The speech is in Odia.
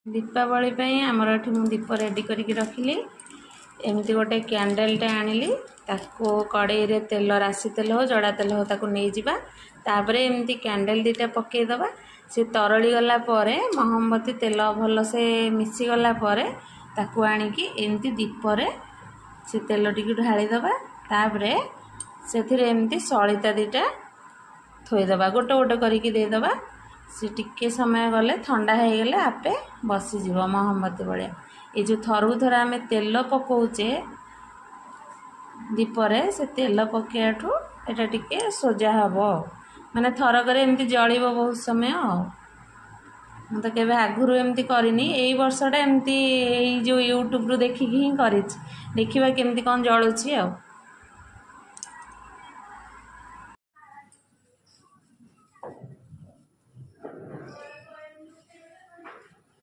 ଦୀପାବଳି ପାଇଁ ଆମର ଏଠି ମୁଁ ଦୀପ ରେଡ଼ି କରିକି ରଖିଲି। ଏମିତି ଗୋଟେ କ୍ୟାଣ୍ଡେଲଟେ ଆଣିଲି। ତାକୁ କଡ଼େଇରେ ତେଲ, ରାଶି ତେଲ ହଉ, ଜଡ଼ା ତେଲ ହଉ, ତାକୁ ନେଇଯିବା। ତାପରେ ଏମିତି କ୍ୟାଣ୍ଡେଲ ଦୁଇଟା ପକାଇଦେବା। ସେ ତରଳି ଗଲା ପରେ, ମହମବତୀ ତେଲ ଭଲସେ ମିଶିଗଲା ପରେ, ତାକୁ ଆଣିକି ଏମିତି ଦୀପରେ ସେ ତେଲଟିକୁ ଢାଳିଦେବା। ତାପରେ ସେଥିରେ ଏମିତି ସଳିତା ଦୁଇଟା ଥୋଇଦେବା, ଗୋଟେ ଗୋଟେ କରିକି ଦେଇଦେବା। ସେ ଟିକେ ସମୟ ଗଲେ, ଥଣ୍ଡା ହେଇଗଲେ ଆପେ ବସିଯିବ ମହମବତୀ ଭଳିଆ। ଏ ଯେଉଁ ଥରକୁ ଥର ଆମେ ତେଲ ପକାଉଛେ ଦୀପରେ, ସେ ତେଲ ପକାଇବାଠୁ ଏଇଟା ଟିକେ ସୋଜା ହେବ ଆଉ, ମାନେ ଥରକରେ ଏମିତି ଜଳିବ ବହୁତ ସମୟ। ଆଉ ମୁଁ ତ କେବେ ଆଗରୁ ଏମିତି କରିନି। ଏଇ ବର୍ଷଟା ଏମିତି ଏଇ ଯେଉଁ ୟୁଟ୍ୟୁବରୁ ଦେଖିକି ହିଁ କରିଛି। ଦେଖିବା କେମିତି କ'ଣ ଜଳୁଛି ଆଉ।